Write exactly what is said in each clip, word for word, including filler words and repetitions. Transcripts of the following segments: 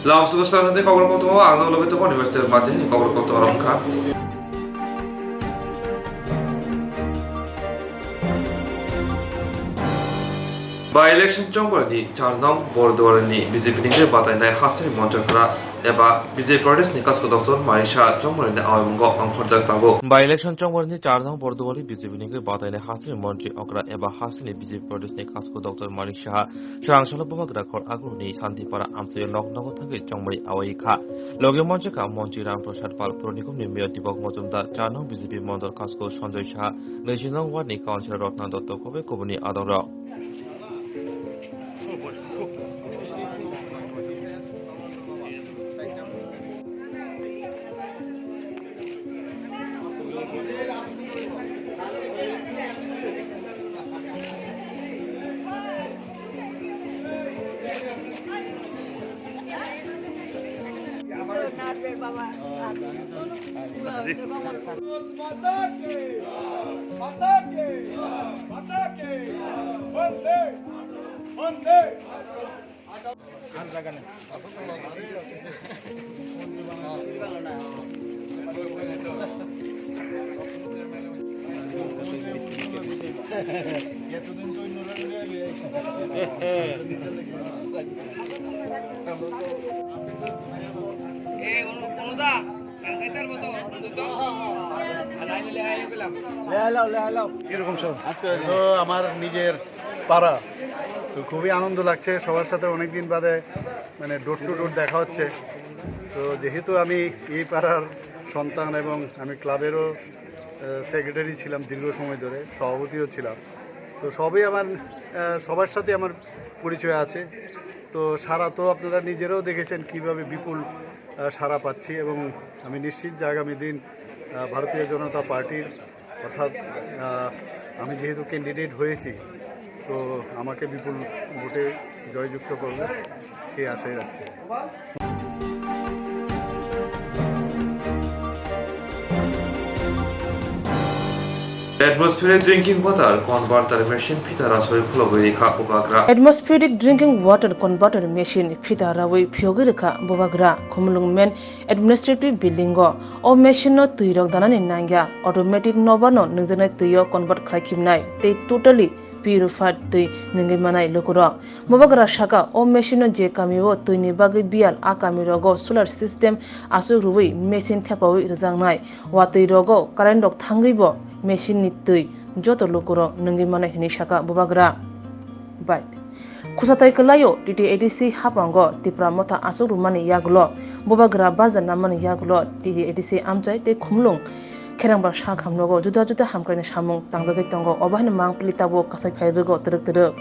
Lam sugustan hati kobor kotor ang no logi tongo University Madhyamik ni kobor kotor wngkha. By election chongmani char nong Borduwari ni B J P ni hwnkhe batainai hasteni monchakra eba B J P Pradesh ni Kasko Doctor Manik Saha chongmani awaimungo ongkhorjak tabuk. By election chongmani char nong Borduwari B J P ni hwnkhe batainai hasteni montri okra eba hasteni B J P Pradesh ni Kasko Doctor Manik Saha Swrang salo bubagra khor aguruni Santipara amchaio nok nogo thangwi chongbai awai kha. Logi monchakha montri Ram Prasad Pal, Puranikumni Mayor Dipok Mojumdar, char nong B J P Mondol Kasko Sanjoy Saha, naichi nong ward ni councillor Ratna Dotto kobai kubuni adongrok. माता की, माता की, माता की, वंदे, वंदे। এ, অনু-, অনুদা, কান খাইতার মতো, অনুদা। আলাই, আলাই, আলাই, আলাই। লে আলাও, লে আলাও। কিরকম সব? আচ্ছা, তো আমার নিজের পাড়া। তো খুবই আনন্দ লাগছে, সবার সাথে অনেক দিন বাদে মানে ডোর টু ডোর দেখা হচ্ছে। তো যেহেতু আমি এই পাড়ার সন্তান এবং আমি ক্লাবেরও, আহ, সেক্রেটারি ছিলাম দীর্ঘ সময় ধরে, সভাপতিও ছিলাম। তো সবই আমার, আহ, সবার সাথে আমার পরিচয় আছে। তো সারা তো আপনারা নিজেরাও দেখেছেন কীভাবে বিপুল, আহ, সাড়া পাচ্ছি এবং আমি নিশ্চিত যে আগামী দিন, আহ, ভারতীয় জনতা পার্টির অর্থাৎ, আহ, আমি যেহেতু ক্যান্ডিডেট হয়েছি, তো আমাকে বিপুল ভোটে জয়যুক্ত করবে, এই আশাই রাখছি। Atmospheric drinking water converter machine phita rasoi khulogwi rikha bubagra. Atmospheric drinking water converter machine phita rawi phiyogwi rikha bubagra. Khumulwng main administrative building o, o machine no twi rok danani nangya, automatic nobar no nungjaknai twi o convert khlai khibnai tei totally purified twi nungwi manai lukurok. Bubagra saka, o machine no je kami o twi ni bagwi biyal, a kami rogo solar system aswk rwui machine thepaui rwjaknai, watwi rogo current rok thangwi bo machine ni twi joto lukurok nungwi manai hinwi saka bubagra. Bai. Khusatai kwlaio T T A D C haphango Tipra Motha aswk rwmani yagulo, bubagra barja nammani yagulo T T A D C amchai tei khumlwng kherangbar sak hamrogo juda juda hamkraini samung tangjagwi tongo, obo haino mangpili tabuk kasai phai rwgo twrwk twrwk.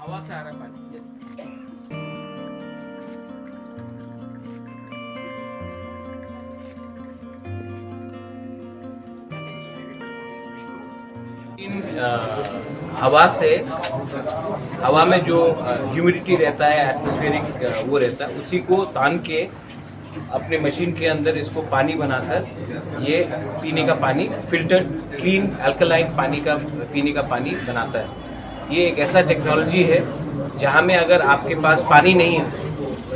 हवा से आ रहा है पानी। यस। इन, अ, हवा से, हवा में जो, अ, ह्यूमिडिटी रहता है, एटमॉस्फेरिक, अ, वो रहता है, उसी को तान के अपने मशीन के अंदर इसको पानी बनाकर ये पीने का पानी, फिल्टर्ड क्लीन अल्कलाइन पानी का, पीने का पानी बनाता है। ये एक ऐसा टेक्नोलॉजी है जहाँ में अगर आपके पास पानी नहीं है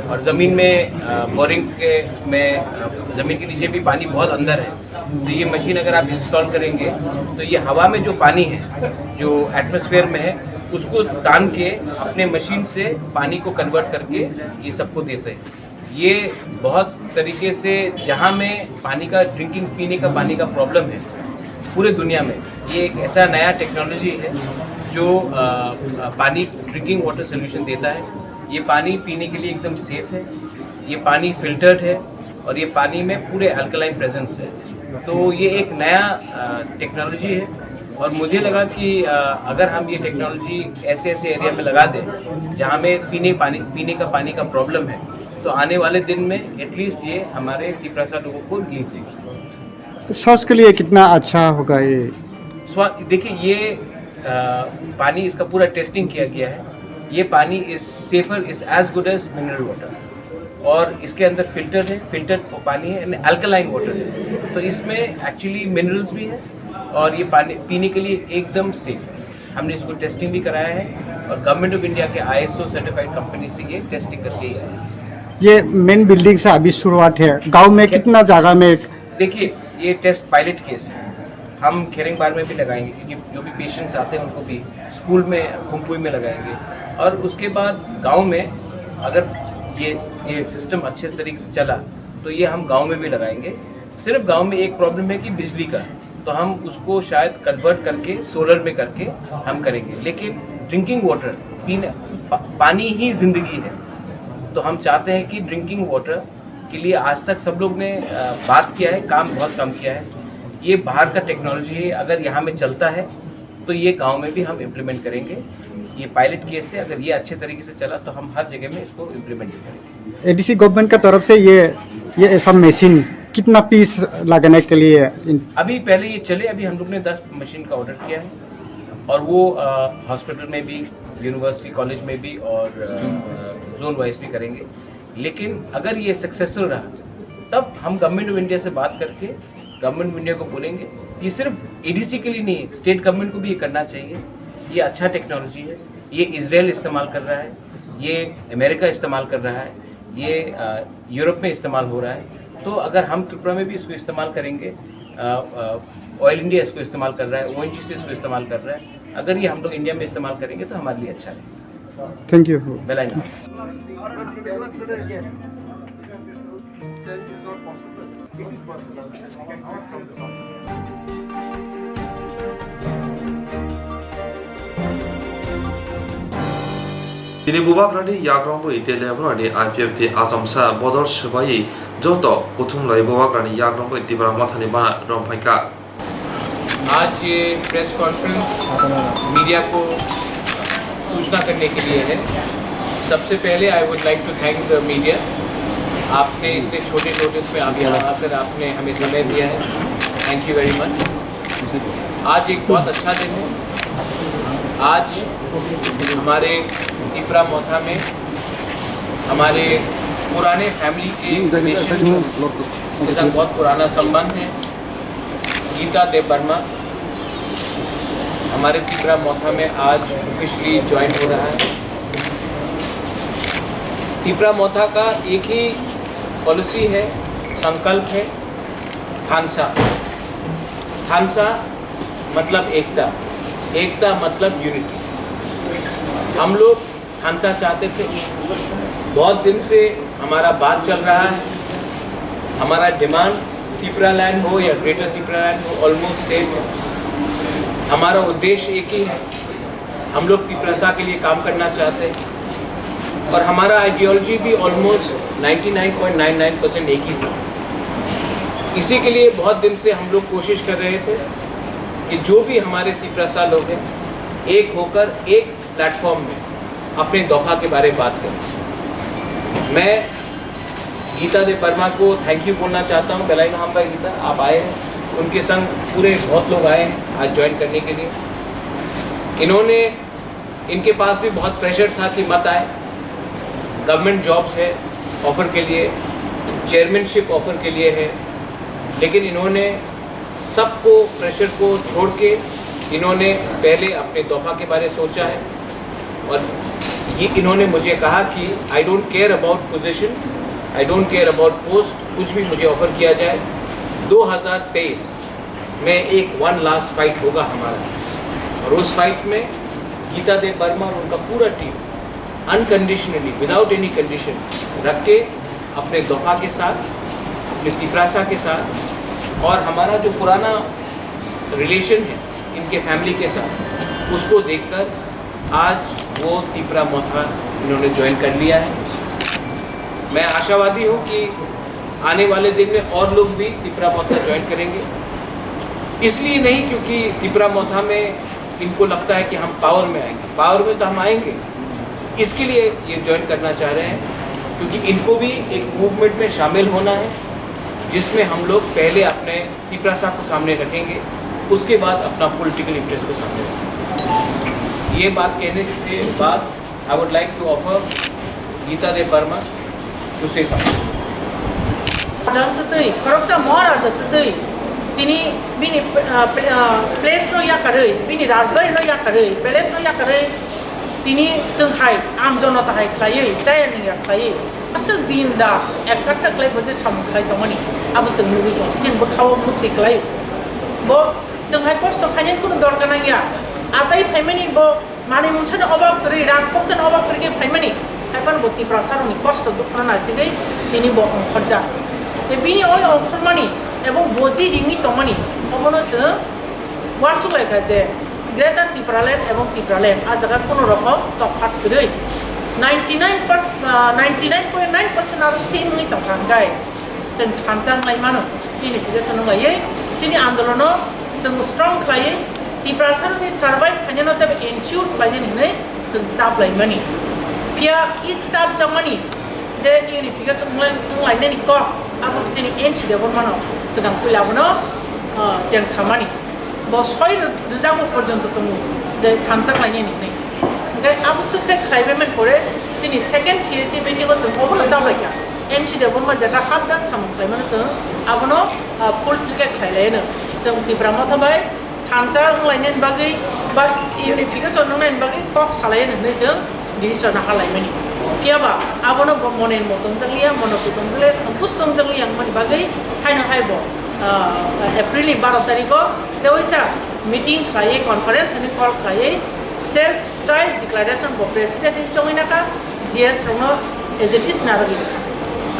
और ज़मीन में, अ, बोरिंग के में, अ, ज़मीन के नीचे भी पानी बहुत अंदर है, तो ये मशीन अगर आप इंस्टॉल करेंगे तो ये हवा में जो पानी है, जो एटमॉस्फेयर में है, उसको तान के अपने मशीन से पानी को कन्वर्ट करके ये सबको देते हैं। ये बहुत तरीके से, जहाँ में पानी का, ड्रिंकिंग, पीने का पानी का प्रॉब्लम है पूरे दुनिया में, ये एक ऐसा नया टेक्नोलॉजी है जो, अ, अ, पानी, ड्रिंकिंग वाटर सॉल्यूशन देता है। ये पानी पीने के लिए एकदम सेफ है, ये पानी फिल्टर्ड है और ये पानी में पूरे अल्कलाइन प्रेजेंस है। तो ये एक नया, अ, टेक्नोलॉजी है और मुझे लगा कि अ, अगर हम ये टेक्नोलॉजी ऐसे ऐसे एरिया में लगा दें जहाँ में पीने पानी पीने का पानी का प्रॉब्लम है, तो आने वाले दिन में एटलीस्ट ये हमारे तिपरासा लोगों को रिलीफ देगी। स्वास्थ्य के लिए कितना अच्छा होगा ये? स्वा देखिए, ये अ, पानी, इसका पूरा टेस्टिंग किया गया है। ये पानी is safer, is as good as mineral water. और इसके अंदर फिल्टर है, फिल्टर पानी है, यानी अल्कलाइन वाटर है। तो इसमें एक्चुअली मिनरल्स भी है और ये पानी पीने के लिए एकदम सेफ है। हमने इसको टेस्टिंग भी कराया है और गवर्नमेंट ऑफ इंडिया के आईएसओ सर्टिफाइड कंपनी से ये टेस्टिंग करके ही आया है। ये मेन बिल्डिंग से अभी शुरुआत है। गांव में खे- कितना जगह में? देखिए, ये टेस्ट पायलट केस है। हम खेरेंगबार में भी लगाएंगे, क्योंकि जो भी पेशेंट्स आते हैं उनको भी स्कूल में, खुमपुई में लगाएंगे। और उसके बाद गांव में अगर ये ये सिस्टम अच्छे तरीके से चला, तो ये हम गांव में भी लगाएंगे। सिर्फ गांव में एक प्रॉब्लम है कि बिजली का, तो हम उसको शायद कन्वर्ट करके सोलर में करके हम करेंगे। लेकिन ड्रिंकिंग वाटर, पीने पा, पानी ही ज़िंदगी है। तो हम चाहते हैं कि ड्रिंकिंग वाटर के लिए आज तक सब लोग ने अ, बात किया है, काम बहुत कम किया है। ये बाहर का टेक्नोलॉजी है, अगर यहाँ में चलता है तो ये गांव में भी हम इम्प्लीमेंट करेंगे। ये पायलट केस है, अगर ये अच्छे तरीके से चला तो हम हर जगह में इसको इम्प्लीमेंट भी करेंगे। एडीसी गवर्नमेंट का तरफ से ये ये ऐसा मशीन कितना पीस लगाने के लिए इन- अभी पहले ये चले, अभी हम लोग ने दस मशीन का ऑर्डर किया है और वो हॉस्पिटल में भी, यूनिवर्सिटी कॉलेज में भी और जोन वाइज भी करेंगे। लेकिन अगर ये सक्सेसफुल रहा, तब हम गवर्नमेंट ऑफ इंडिया से बात करके गवर्नमेंट ऑफ इंडिया को बोलेंगे। ये सिर्फ एडीसी के लिए नहीं है, स्टेट गवर्नमेंट को भी ये करना चाहिए। ये अच्छा टेक्नोलॉजी है। ये इसराइल इस्तेमाल कर रहा है, ये अमेरिका इस्तेमाल कर रहा है, ये अ, यूरोप में इस्तेमाल हो रहा है। तो अगर हम त्रिपुरा में भी इसको इस्तेमाल करेंगे, ऑयल इंडिया इसको इस्तेमाल कर रहा है, ओएनजीसी इसको इस्तेमाल कर रहा है, अगर ये हम लोग इंडिया में इस्तेमाल करेंगे तो हमारे लिए अच्छा है। Thank you. बेलायन। Tini bubagrani yagrong bo ite lebroni I P F T achomsa bodol swbaiwi joto kuthumlai bubagrani yagrong bo Tipra Mothani bana romphai kha. आज ये प्रेस कॉन्फ्रेंस मीडिया को सूचना करने के लिए है। सबसे पहले I would like to thank the media, आपने इतने छोटे नोटिस में आप यहाँ आकर आपने हमें समय दिया है, thank you very much। आज एक बहुत अच्छा दिन है। आज हमारे तिपरा मोथा में हमारे पुराने फैमिली के रिलेशन के साथ बहुत पुराना संबंध है। गीता देव वर्मा हमारे तिपरा मोथा में आज ऑफिशियली ज्वाइन हो रहा है। तिपरा मोथा का एक ही पॉलिसी है, संकल्प है, थानसा। थानसा मतलब एकता, एकता मतलब यूनिटी। हम लोग थानसा चाहते थे, बहुत दिन से हमारा बात चल रहा है। हमारा डिमांड तिपरा लैंड हो या ग्रेटर तिपरा लैंड हो, ऑलमोस्ट सेम है। हमारा उद्देश्य एक ही है, हम लोग तिपरासा के लिए काम करना चाहते हैं और हमारा आइडियोलॉजी भी almost ninety nine point nine nine percent एक ही था। इसी के लिए बहुत दिन से हम लोग कोशिश कर रहे थे कि जो भी हमारे तिपरासा लोग हैं, एक होकर एक प्लेटफॉर्म में अपने दफा के बारे में बात करें। मैं गीता देव वर्मा को थैंक यू बोलना चाहता हूँ। बेलाइन हाम्बा गीता, आप आए हैं, उनके संग पूरे बहुत लोग आए हैं आज ज्वाइन करने के लिए। इन्होंने, इनके पास भी बहुत प्रेशर था कि मत आए, गवर्नमेंट जॉब्स है ऑफर के लिए, चेयरमैनशिप ऑफर के लिए है, लेकिन इन्होंने सबको, प्रेशर को छोड़ के इन्होंने पहले अपने दफा के बारे सोचा है। और ये, इन्होंने मुझे कहा कि I don't care about position, I don't care about post, कुछ भी मुझे ऑफर किया जाए। दो हज़ार तेईस में एक वन लास्ट फाइट होगा हमारा, और उस फाइट में गीता देव वर्मा और उनका पूरा team unconditionally, without any condition रख के अपने दफा के साथ, अपने तिपरासा के साथ, और हमारा जो पुराना रिलेशन है इनके फैमिली के साथ, उसको देखकर आज वो तिपरा मोथा इन्होंने ज्वाइन कर लिया है। मैं आशावादी हूँ कि आने वाले दिन में और लोग भी तिपरा मोथा ज्वाइन करेंगे। इसलिए नहीं क्योंकि तिपरा मोथा में इनको लगता है कि हम पावर में आएंगे। पावर में तो हम आएंगे, इसके लिए ये ज्वाइन करना चाह रहे हैं, क्योंकि इनको भी एक मूवमेंट में शामिल होना है, जिसमें हम लोग पहले अपने तिपरासा को सामने रखेंगे, उसके बाद अपना पॉलिटिकल इंटरेस्ट को सामने रखेंगे। ये बात कहने से बाद I would like to offer Geeta Debbarma to say something. Rajang twtwi, khoroksa Maharaja twtwi, tini bini, ah, pl-, ah, place no yakarwi, bini rajbari no yakarwi, palace no yakarwi, tini chwng hai, ang jonota hai khlaiwi, chaya nung ya khlaiwi, aswk din rat, ekkarta khlai bo je samung khlai tongmani, abo chwng nugwi tongo, chini bwkhao mukti khlai. Bo chwng hai kosto khainani kunu dorkar nangya, achai phaimani bo manwi mungsani obab kwrwi, rang khokjani obab kwrwi khe phaimani, haiphano bo Tiprasarokni kosto dukha nasigwi tini bo ongkhorjak. Tei bini oi ongkhormani ebong bo je ringwi tongmani, obono chwng uansuk lai kha je Greater Tipraland ebong Tipraland a jaga kuno rokom tokphat kwrwi ninety nine per, ah, ninety nine point nine percent aro same wngwi tongkha, hwnkhe chwng thansa wnglai mano. Unification wnglaiwi chini andolono chwng strong khlaiwi Tiprasarokni survive khainano tei ensure khlainani hinwi chwng chaplaimani. Phiya i chapjakmani je unification wnglai-, wnglainani kok, abo chini N C Debbarmano swkang puila abono, ah, cheng samani. Bo soi rw-, rwjakma porjonto tongo je thansa khlainani hinwi. Hwnkhe abo swk khe khlaibaimani pore chini second C A C meeting o chwng obono chaplaikha. N C Debbarma jeta hapdang samung khlaimano chwng abono, ah, fulfill khe khlailaino. Chwng Tipra Motha bai thansa wnglainani bagwi ba unification wngnaini bagwi kok salainani hinwi chwng decision halaimani. Phiyaba abono bo monirmo tongjakliya, monirmo tongjakliya, santush tongjakliya wngmani bagwi haino hai bo, ah, April ni baro tarikh o tewaisa meeting khlaiwi, conference ni call khlaiwi self style declaration bo president ni chongwi nakha, G S rokno as it is narwgwi nakha.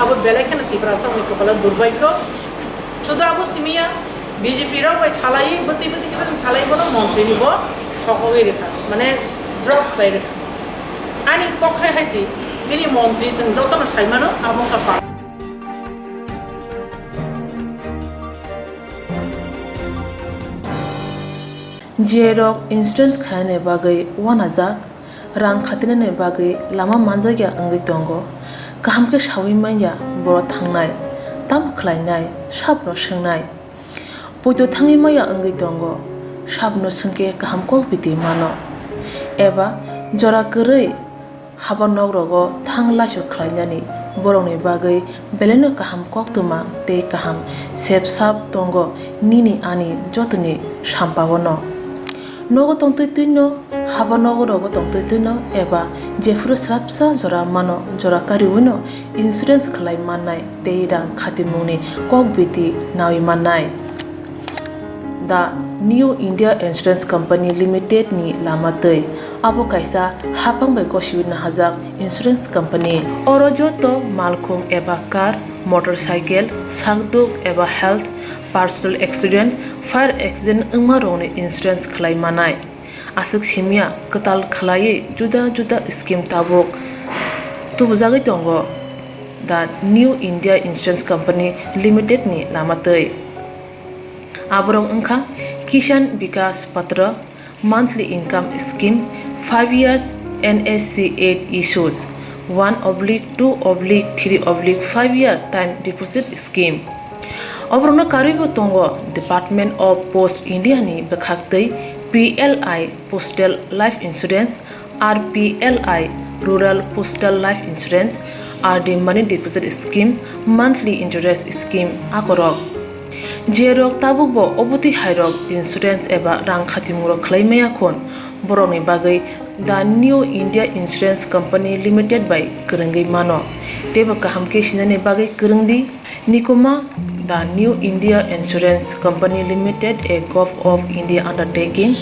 Abo belai kheno Tiprasa rokni kopalo durbhagyo. Sudu abo simiya B J P rok bai salai, bwtwi bwtwi khe salai bono montri ni bo sokogwi rwkha, mane drop khlai rwkha. Ani kok hai hai si, bini montri chwng jotono sai mano, abo wngkha pa. Jiyai rok insurance khainani bagwi uanajak, rang khatinani bagwi lama manjakya wngwi tongo. Kaham khe saui manya borok thangnai, tamo khlainai, sabono swngnai. Poito thangwi maya wngwi tongo, sabono swngkhe kaham kok biti mano. Eba jora kwrwi haba nok rogo thang laisu khlainani borokni bagwi belaino kaham koktwma tei kaham sep sap tongo nini ani jotoni sampaono. Nogo tongtwi twino, haba nogo rogo tongtwi twino eba jephuru swrapsa jora mano, jora kariwino insurance khlai mannai tei rang khatimungni kok biti naui mannai. The New India Insurance Company Limited ni lama twi. Abo kaisa hapang bai gosiwi nahajak insurance company. Oro joto malkhung eba car, motorcycle, sakduk eba health, personal accident, fire accident wngma rokni insurance khlai manai. Aswk simya kwtal khlaiwi juda juda scheme tabuk tubujagwi tongo the New India Insurance Company Limited ni lama twi. Aborok wngkha Kisan Vikas Patra, monthly income scheme, five years N S C eight issues, one oblique two oblique three oblique five year time deposit scheme. Oborokno karwibo tongo Department of Post India ni bwkhak twi P L I Postal Life Insurance, R P L I Rural Postal Life Insurance, R D Money Deposit Scheme, Monthly Interest Scheme akorok. Jerok tabukbo obotwi hairok insurance eba rang khatimungrok khlai maya khun, borokni bagwi The New India Insurance Company Limited bai kwrwngwi mano. Teibo kaham khe sinani bagwi kwrwng di. Nikuma, The New India Insurance Company Limited, a Govt of India undertaking,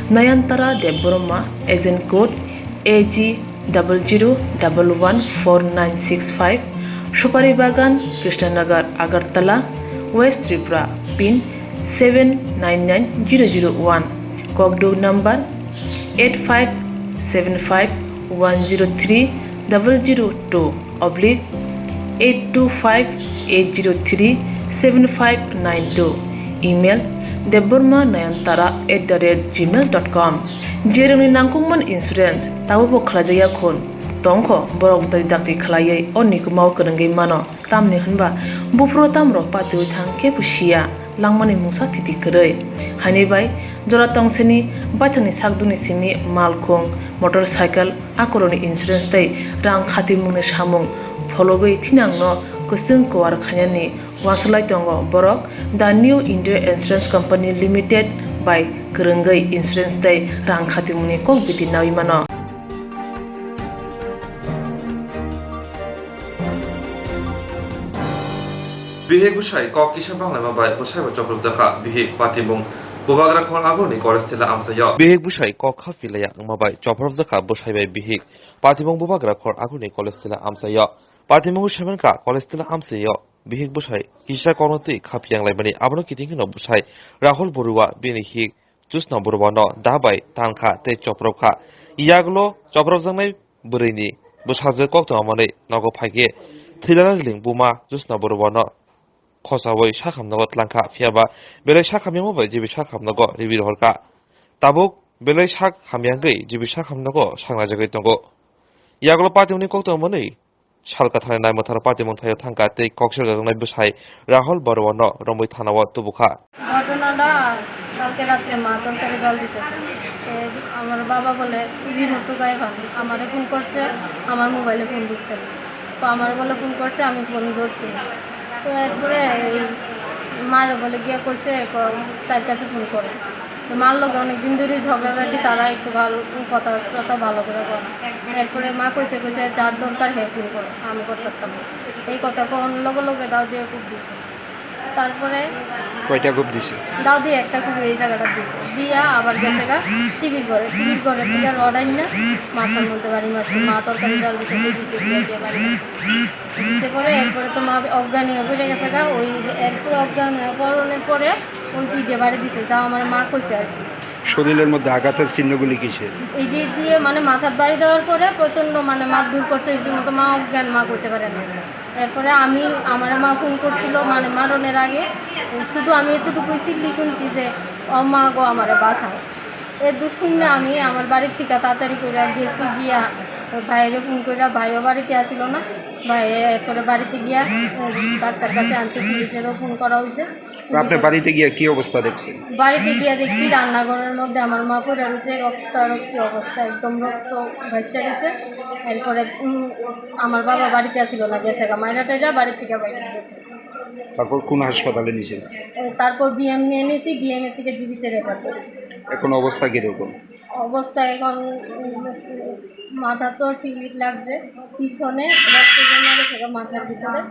Nayantara Debbarma, agent code A G double zero double one four nine six five, Supari Bagan, Krishnanagar, Agartala, West Tripura, pin seven nine nine zero zero one, kokduk number eight five seven five one zero three double zero two oblique eight two five eight zero three seven five nine two. Email: debbarma nayantara at the rate gmail dot com. Jerwngni nangkukmani insurance tabukbo khlaijakya khun tongkho, borok dakti dakti khlaiwi o nikumao kwrwngwi mano. Tamni hwnba buphuru tamrok patiwi thang kebo siya, langmani mungsa thiti kwrwi. Haini bai jora tongsini baithangni sakduni simi malkhung, motorcycle, akorokni insurance tei rang khatimungni samung phologwi thinangno kwchwng kuar khainani wanswlai tongo borok The New India Insurance Company Limited bai kwrwngwi insurance tei rang khatimungni kok biti naui mano. Bihik bwsai kok kisa banglaima bai bwsai bo chopropjakha. Bihik patimung Bubagra Khor Agurni College Tila amchaio. Bihik bwsai kok kha pilaya wngma bai chopropjakha bwsai bai bihik. Patimung Bubagra Khor Agurni College Tila amchaio. Patimung semenkha College Tila amchaio bihik bwsai kisa kokno twi kha piyang laimani, abono kiting kheno bwsai Rahul Borua bini hik Josna Borwano da bai tankha tei chopropkha. Yagulo chopropjaknai bwrwini bwsajwk koktwma manwi nogo phaikhe thwilana riling buma Josna Borwano khosaui sak hamnago tlangkha, phiyaba belai sak hamyangma bai G B sak hamnago riwi rohorkha. Tabuk belai sak hamyangwi G B sak hamnago sangnaijagwi tongo. Yagulo patimungni koktwma manwi sal kwthangni naimwtharo patimung thaio thangkha tei kok serjaknai bwsai Rahul Baruano romwi thanao tubukha. ঘটনাটা কালকে রাত্রে মা তরকারি জল দিতেছে। তো আমার বাবা বলে রিমোট টোকায় ভাবি আমারে ফোন করছে, আমার মোবাইলে ফোন ঢুকছে। তো আমার বলে ফোন করছে, আমি ফোন ধরছি। তো এরপরে এই মারে বলে গিয়ে কইছে, ক-, তার কাছে ফোন করে। তো মার লগে অনেক দিন ধরেই ঝগড়াঝাটি, তারা একটু ভালো কথা কথা ভালো করে বলে। এরপরে মা কইছে, কইছে, "যার দরকার হে ফোন করো, আমি করতাম না।" এই কথা কোন লগে লগে দাও দিয়ে খুব দিছে। তারপরে কয়টা কোপ দিছে? দাও দিয়ে একটা কোপ এই জায়গাটা দিছে। দিয়া আবার গেছে গা টিভির ঘরে। টিভির ঘরে থেকে রড আইন না মাথার মধ্যে বাড়ি মারছে। মা তরকারি জল দিতে দিয়ে দিছে, দিয়ে দিয়ে বাড়ি মারছে। দিতে পরে এরপরে তো মা অজ্ঞান হয়ে পড়ে গেছে গা। ওই এরপরে অজ্ঞান হয়ে পড়ানোর পরে ওই পিঠে বাড়ি দিছে, যা আমার মা কইছে আর কি। শরীরের মধ্যে আঘাতের চিহ্নগুলি কিসের? এই যে দিয়ে মানে মাথার বাড়ি দেওয়ার পরে প্রচণ্ড মানে মারধর করছে, রীতিমতো মা অজ্ঞান, মা কইতে পারে না। এরপরে আমি, আমার মা ফোন করছিল মানে মারণের আগে, শুধু আমি এতটুকুই চিল্লি শুনছি যে, "ও মা গো, আমারে বাঁচাও।" এর দূর শুনে আমি আমার বাড়ির থেকে তাড়াতাড়ি করে গেছি, গিয়া ভাইরে ফোন করে, ভাইও বাড়িতে আসিল না। ভাই এরপরে বাড়িতে গিয়া, উম, ডাক্তার কাছে আনছে, পুলিশেরও ফোন করা হয়েছে। তো আপনি বাড়িতে গিয়ে কি অবস্থা দেখছেন? বাড়িতে গিয়া দেখছি রান্নাঘরের মধ্যে আমার মা পড়ে রয়েছে, রক্তারক্তি অবস্থা, একদম রক্ত ভাসছে গেছে। এরপরে, উম, আমার বাবা বাড়িতে আসিল না, গেছে গা মাইরা টাইরা বাড়ি থেকে বাইরে গেছে। তারপর কোন হাসপাতালে নিয়েছেন? এ, তারপর বিএম নিয়ে নিয়েছি, বিএম এর থেকে জিবিতে রেফার করছি। এখন অবস্থা কিরকম? অবস্থা এখন, উম, মাথা তো স্লিপ লাগছে, পিছনে রক্ত জমা গেছে গা মাথার ভিতরে।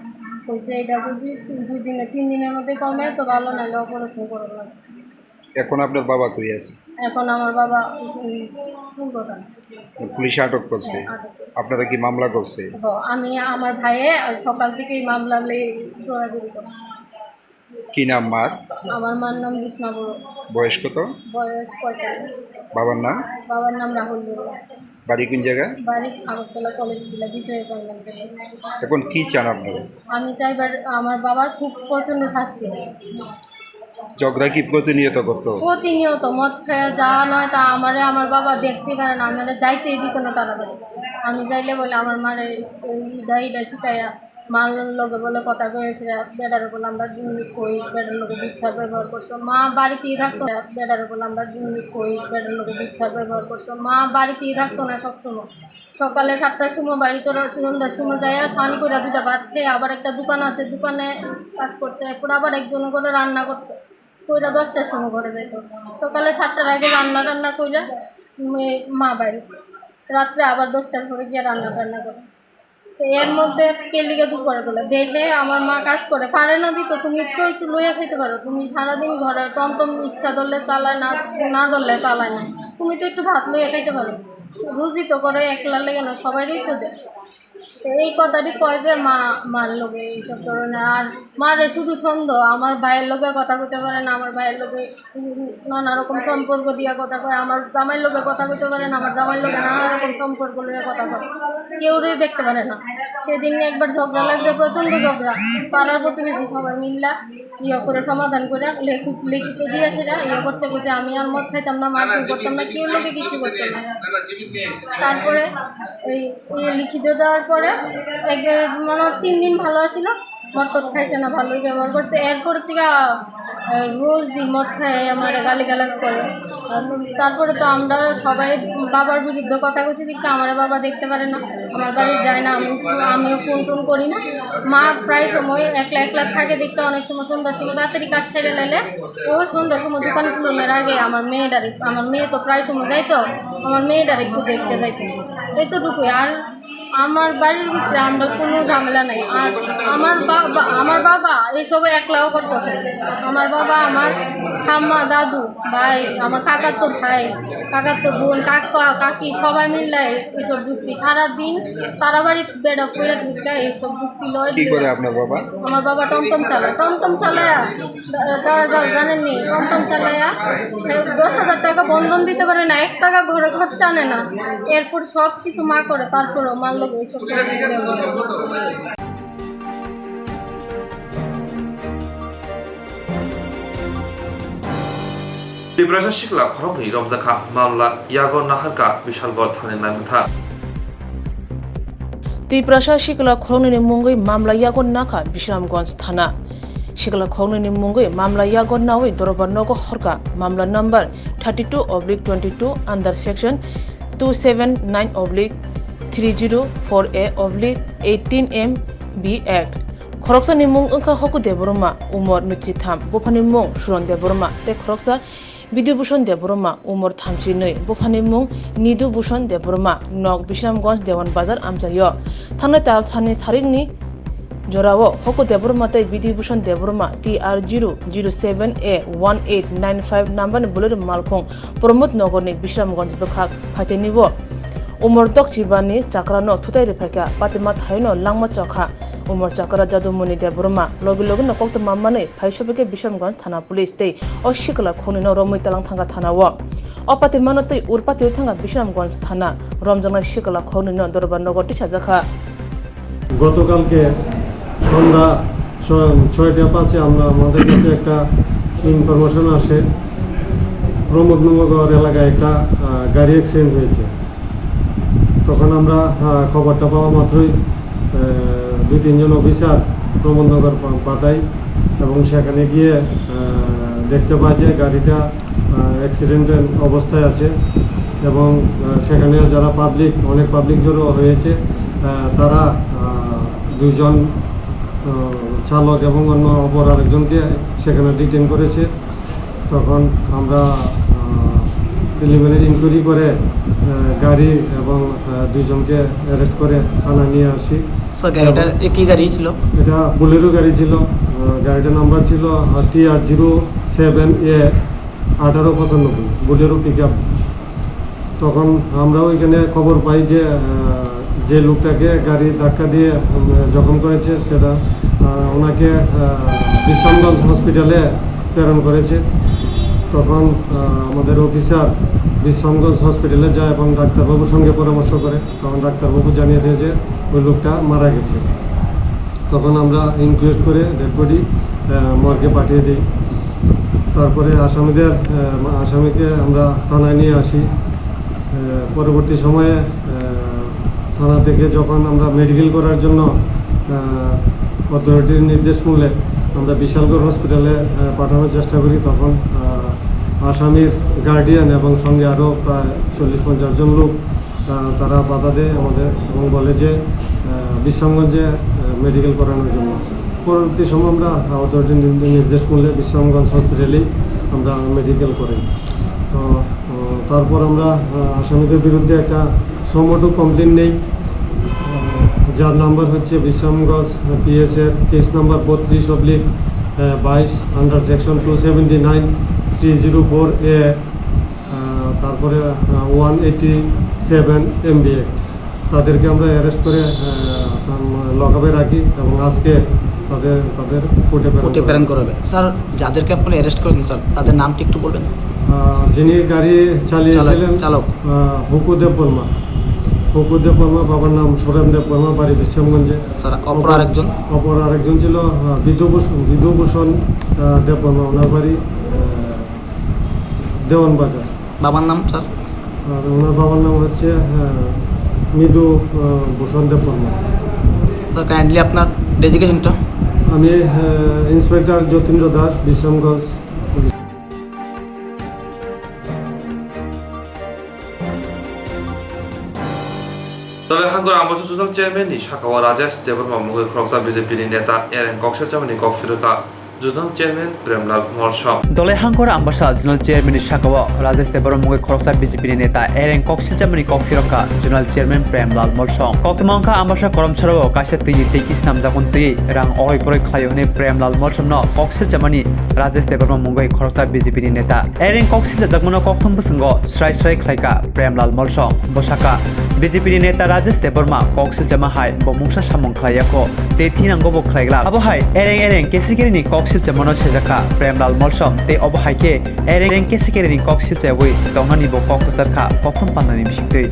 কইছে এটা যদি দুই দিনে, তিন দিনের মধ্যে কমে তো ভালো, নাহলে অপারেশন করা লাগবে। এখন আপনার বাবা কই আছে? এখন আমার বাবা, উম, কলকাতা। পুলিশে আটক করছে? হ্যাঁ, আটক করছে। আপনারা কি মামলা করছে? হ, আমি, আমার ভাইয়ে আজ সকাল থেকেই মামলা লই দৌড়াদৌড়ি করছে। কি নাম মার? আমার মার নাম জোৎস্না বড়ুয়া। বয়স কত? বয়স পঁয়তাল্লিশ। বাবার নাম? বাবার নাম রাহুল বড়ুয়া। বাড়ি কোন জায়গা? বাড়ি আগরতলা কলেজ টিলা, বিজয় কল্যাণ থেকে। এখন কি চান আপনারা? আমি চাই বার-, আমার বাবার খুব প্রচণ্ড শাস্তি হোক। ঝগড়া কি প্রতিনিয়ত করতো? প্রতিনিয়ত মদ খায়, যা নয় তা আমারে আমার বাবা দেখতে পারে না, আমারে যাইতেই দিত না তারা বাড়ি। আমি যাইলে বলে আমার মারে ইডা ইডা শিখাইয়া মার লগে বলে কথা কয়ে সে বেটার বলে আমরা কই, বেটার লগে বিচ্ছার ব্যবহার করতো। মা বাড়িতেই থাকতো না, বেটার বলে আমরা কই, বেটার লগে বিচ্ছার ব্যবহার করতো। মা বাড়িতেই থাকতো না সবসময়। সকালে সাতটার সময় বাড়িতে র-, সন্ধ্যার সময় যাইয়া স্নান করে দুইটা ভাত খেয়ে আবার একটা দোকান আছে, দোকানে কাজ করতে, এরপর আবার একজনের করে রান্না করতে। কইরা দশটার সময় ঘরে যাইতো। সকালে সাতটার আগে রান্না টান্না কইরা, উম, মা বাইরে। রাত্রে আবার দশটার পরে গিয়ে রান্না টান্না করে। তো এর মধ্যে কে লিগে দুপুরে বলে, দেখে আমার মা কাজ করে, পারে না দিত, তুমি তো একটু লইয়া খাইতে পারো। তুমি সারাদিন ঘরে টমটম ইচ্ছা ধরলে চালায় না, না ধরলে চালায় না। তুমি তো একটু ভাত লইয়া খাইতে পারো। রুজি তো করে একলা লেগে না, সবাইরই তো দেয়। তো এই কথাটি কয় যে মা, মার লগে এইসব ধরনের। আর মারে শুধু সন্দেহ, আমার ভাইয়ের লগে কথা কইতে পারে না, আমার ভাইয়ের লগে নানা রকম সম্পর্ক দিয়া কথা কয়, আমার জামাইর লগে কথা কইতে পারে না, আমার জামাইর লগে নানা রকম সম্পর্ক লইয়া কথা কয়, কেউরে দেখতে পারে না। সেদিন একবার ঝগড়া লাগছে, প্রচণ্ড ঝগড়া, পাড়ার প্রতিবেশী সবাই মিল্লা ইয়ে করে সমাধান করে লেখি-, লিখিত দিয়ে সেটা ইয়ে করছে, কইছে, "আমি আর মদ খাইতাম না, মারপিট করতাম না, কেউ লোকে কিছু করতাম না।" তারপরে ওই ইয়ে লিখিত দেওয়ার পরে এক, মানে, তিন দিন ভালো আছিল, মদ টদ খাইছে না, ভালোই ব্যবহার করছে। এরপর থেকে, আহ, রোজ দিন মদ খায়, আমার গালিগালাজ করে। আর তারপরে তো আমরা সবাই বাবার বিরুদ্ধে কথা কইছি, কিন্তু আমার বাবা দেখতে পারে না, আমার বাড়ি যায় না, আমি, আমিও ফোন টোন করি না। মা প্রায় সময় একলা একলা থাকে, দেখতে অনেক সময় সন্ধ্যার সময় তাড়াতাড়ি কাজ সেরে লাইলে ও সন্ধ্যার সময় দোকান খুলনের আগে আমার মেয়েটারে, আমার মেয়ে তো প্রায় সময় যায় তো, আমার মেয়েটারে একটু দেখতে যাইতে, এতটুকুই। আর আমার বাড়ির ভিতরে আমরা কোনো ঝামেলা নাই। আর আমার বাবা, আমার বাবা এইসব একলাও করতেছে। আমার বাবা, আমার ঠাম্মা, দাদু, ভাই, আমার কাকার তো ভাই, কাকার তো বোন, কাকা, কাকি সবাই মিলে এইসব যুক্তি। সারাদিন তারা বাড়ি বেড়া পড়ে থাকে, এইসব যুক্তি লয়। কি করে আপনার বাবা? আমার বাবা টমটম চালায়, টমটম চালায়। দা-, দাদা জানেননি, টমটম চালাইয়া দশ হাজার টাকা বন্ধন দিতে পারে না, এক টাকা ঘরে খরচা আনে না। এরপর সব কিছু মা করে, তারপরও মার লগে এইসব করে। Tiprasa sikla khoroknwi romjakha mamla yago naharkha Bishalgarh thani naimwthang. Tiprasa sikla khoroknwini mungwi mamla yago nakha Bisramganj thana. Sikla khoroknwini mungwi mamla yago nawi Dorbar nogo horkha, mamla number thirty two oblique twenty two under section two seven nine oblique three zero four A oblique eighteen M B Act. Khoroksani mung wngkha Hoku Debbarma, umor nwichitham, buphani mung Suron Debbarma, tei khoroksa Bidibhushan Debbarma, umor thamchi nwi, buphani mung Nidu Bhushan Debbarma, nok Bisramganj Dewan Bazar amchaio. Thangnai tal sani sarikni jorao Hoku Debbarma tei Bidibhushan Debbarma T R zero zero seven A one eight nine five numberni Bolero malkhung Pramod Nagarni Bisramganj bwkhak phaiteni o. Umor dokchibani chakrano thutai rwphaikha, patima thaino langma chokha. Umor chakra Jadumoni Debbarma logi logino koktwma manwi phai sobaikha Bisramganj thana police tei o sikla khoroknwino romwi talang thangkha thana o. O patimano tei ur patio thangkha Bisramganj thana, romjaknai sikla khoroknwino Dorbar nogo tisajakha. গতকালকে সন্ধ্যা ছ-, ছয়টা পাঁচে আমরা, আমাদের কাছে একটা ইনফরমেশন আসে, প্রমোদনগর এলাকায় একটা, আহ, গাড়ি অ্যাক্সিডেন্ট হয়েছে। তখন আমরা, আহ, খবরটা পাওয়া মাত্রই, আহ, দুই তিনজন অফিসার প্রমোদনগর পা-, পাঠাই এবং সেখানে গিয়ে, আহ, দেখতে পাই যে গাড়িটা, আহ, অ্যাক্সিডেন্টের অবস্থায় আছে এবং, আহ, সেখানে যারা পাবলিক, অনেক পাবলিক জড়ো হয়েছে, আহ, তারা, আহ, দুইজন, আহ, চালক এবং অন্য অপর আরেকজনকে সেখানে ডিটেইন করেছে। তখন আমরা, আহ, প্রিলিমিনারি ইনকোয়ারি করে, আহ, গাড়ি এবং, আহ, দুইজনকে অ্যারেস্ট করে থানায় নিয়ে আসি। স্যার, গাড়িটা এবং এ, কি গাড়ি ছিল? এটা বোলেরো গাড়ি ছিল। আহ, গাড়িটার নাম্বার ছিল, আহ, টি আর জিরো সেভেন এ আঠারো পঁচানব্বই, বোলেরো পিক আপ। তখন আমরা ওইখানে খবর পাই যে, আহ, যে লোকটাকে গাড়ি ধাক্কা দিয়ে, উম, জখম করেছে, সেটা, আহ, ওনাকে, আহ, বিশ্রামগঞ্জ হসপিটালে প্রেরণ করেছে। তখন, আহ, আমাদের অফিসার বিশ্রামগঞ্জ হসপিটালে যায় এবং ডাক্তারবাবুর সঙ্গে পরামর্শ করে। তখন ডাক্তারবাবু জানিয়ে দেয় যে ওই লোকটা মারা গেছে। তখন আমরা ইনকোয়েস্ট করে ডেড বডি, আহ, মর্গে পাঠিয়ে দিই। তারপরে আসামিদের, আহ, আসামিকে আমরা থানায় নিয়ে আসি। আহ, পরবর্তী সময়ে, আহ, থানা থেকে যখন আমরা মেডিকেল করার জন্য, আহ, অথরিটির নির্দেশ মূলে আমরা বিশালগড় হসপিটালে, আহ, পাঠানোর চেষ্টা করি, তখন, আহ, আসামির গার্ডিয়ান এবং সঙ্গে আরও প্রায় চল্লিশ পঞ্চাশ জন লোক, আহ, তারা বাধা দেয় আমাদের এবং বলে যে, আহ, বিশ্রামগঞ্জে, আহ, মেডিকেল করানোর জন্য। পরবর্তী সময় আমরা অথরিটির নির্দেশ মূলে বিশ্রামগঞ্জ হসপিটালেই আমরা মেডিকেল করাই। তো, আহ, তারপর আমরা, আহ, আসামিদের বিরুদ্ধে একটা সুমোটো কমপ্লেন নেই, আহ, যার নাম্বার হচ্ছে বিশ্রামগঞ্জ পিএস এর কেস নাম্বার বত্রিশ অবলিক বাইশ, under section two seventy nine three zero four A, আহ, তারপরে, আহ, one eighty seven MB act. তাদেরকে আমরা অ্যারেস্ট করে, আহ, লকআপে রাখি এবং আজকে তাদের, তাদের কোর্টে প্রেরণ কোর্টে করা প্রেরণ হবে। করা হবে। স্যার, যাদেরকে আপনি অ্যারেস্ট করেছেন, স্যার, তাদের নামটি একটু বলবেন? আহ, যিনি গাড়ি চালিয়েছিলেন, চালক, চালক। আহ, হুকু দেব বর্মা। হুকু দেব বর্মা, বাবার নাম সুরেন দেব বর্মা, বাড়ি বিশ্রামগঞ্জে। স্যার, অপর অপর আরেকজন? অপর আরেকজন ছিল, আহ, বিধুভূষণ, বিধুভূষণ, আহ, দেব বর্মা, ওনার বাড়ি, আহ, দেওয়ানবাজার। বাবার নাম, স্যার? আর ওনার বাবার নাম হচ্ছে, আহ, মৃদু, আহ, ভূষণ দেব বর্মা। স্যার, কাইন্ডলি আপনার ডেজিগনেশনটা? আমি, আহ, inspector Jatindra Das, Bishramganj police. Dole Hangor Ambasa Zonal Chairman ni sakao Rajesh Debbarma mungwi khoroksa B J P ni neta Ereng kok selchamani kok phirokha Zonal Chairman Premlal Molsom. Dole Hangor Ambasa Zonal Chairman ni sakao Rajesh Debbarma mungwi khoroksa B J P ni neta Ereng kok selchamani kok phirokha Zonal Chairman Premlal Molsom. Koktwma wngkha Ambasa Koromsarao kaisa twi ni tei kisnamjakmani twi rang oroi poroi khlaio hwnwi Premlal Molsom no kok selchamani Rajesh Debbarma mungwi khoroksa B J P ni neta. Ereng kok siljajakmano kokthum bwswngo srai srai khlaikha Premlal Molsom. Bo sakha, B J P ni neta Rajesh Debbarma kok siljama hai bo mungsa samung khlaiya kho, tei thinango bo khlaiglak. Abo hai Ereng Ereng Kesikeri ni kok siljamano sejakha Premlal Molsom, tei obo hai khe Ereng Ereng Kesikeri ni kok siljaui tongnani bo kok kwchar kha kokthum pandani bisingtwi.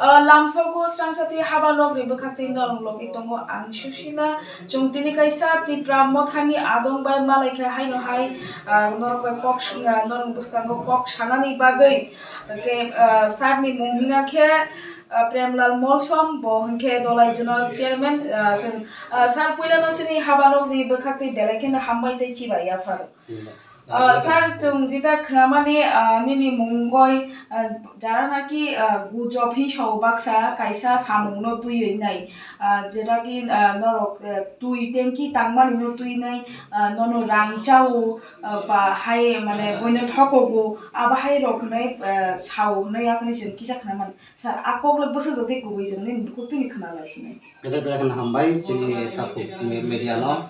Ah, lamsogo srangsati haba nokni bwkhaktwi norok logi tongo ang Susila. Chwng tini kaisa Tipra mothani adong bai malaikha haino hai, ah, norok bai kok sw-, ah, norok bwskango kok sanani bagwi. Hwnkhe, ah, sir ni mung wngya khe, ah, Premlal Molsom, bo hwnkhe Dolai Zonal Chairman, ah, sir, ah, sir puilano chini haba nokni bwkhaktwi belai kheno hambai tei chibai yapharo. Ah, sir, chwng jeta khwnamani, ah, nini mungoi, ah, jara naki, ah, gujob hinwi sao baksa kaisa samungno twiwi nai, ah, jeta ki, ah, norok, ah, twi tanki tangmani no twi nai, ah, nono rang chao, ah, ba hai mane boino thokogo, abo hai rok hinwi, ah, sao hinwi yakni chwng kisa khwnamani. Sir, a kok le bwsajak tei kubui chwng nini bukhuk tini khwnalai sinai. Belai belai kheno hambai chini takhuk me-, media no.